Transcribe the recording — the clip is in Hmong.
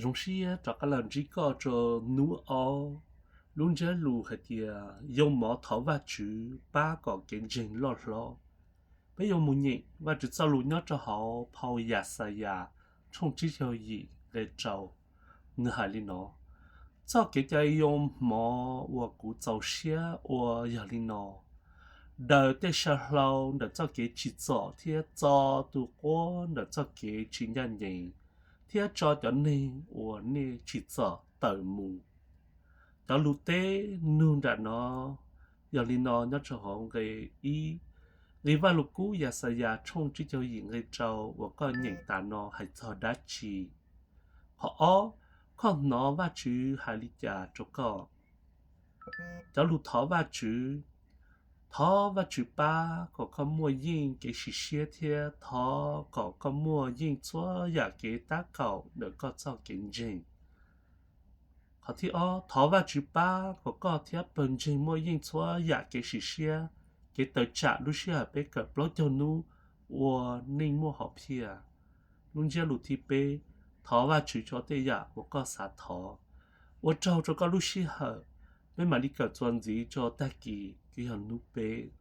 Zoo siab rov qab los ntsib koj rau hnub ob. Lub ntsiab lus hais tias yoo mov thov Vajtswv pab kom kev ntseeg loj hlob. Peb yuav mus nyeem Vajtswv txoj lus nyob rau hauv phau Yaxayas tshooj tsib caug yim nqe rau. Nws hais li no: Txoj kev cai yoo mov uas kuv txaus siab ua yog li no: daws tej saw hlau ntawm txoj kev tsim txom thiab txo tus quab ntawm txoj kev tsis ncaj ncees, thiab tso cov neeg uas nej tsim txom tawm mus. Cov lus teb nug nram no yog li no nyob rau hauv nqe ib, nqi Vajluskub Yaxayas tshooj tsib caug yim nqe rau uas koj nyeem tas no hais txog dab tsi? Qhov ob, koj hnov Vajtswv hais li cas rau koj? Cov lus thov Vajtswv. Thov Vajtswv pab kom koj muaj yeej kev sim siab thiab thov kom koj muaj yeej txhua yam kev tab kaum ntawm koj txoj kev ntseeg. Qhov thib ob, thov Vajtswv pab kom koj thiab pawg ntseeg muaj yeej txhua yam kev sim siab, kev tawm tsam lub sij hawm peb kawm plaub caug hnub ua neej muaj hom phiaj. Lub ntsiab lus thib peb, thov Vajtswv tso tej yam uas koj xav thov. Ua tsaug rau koj lub sij hawm, peb mam li kawm txuas ntxiv rau tag kis, ces yog hnub peb.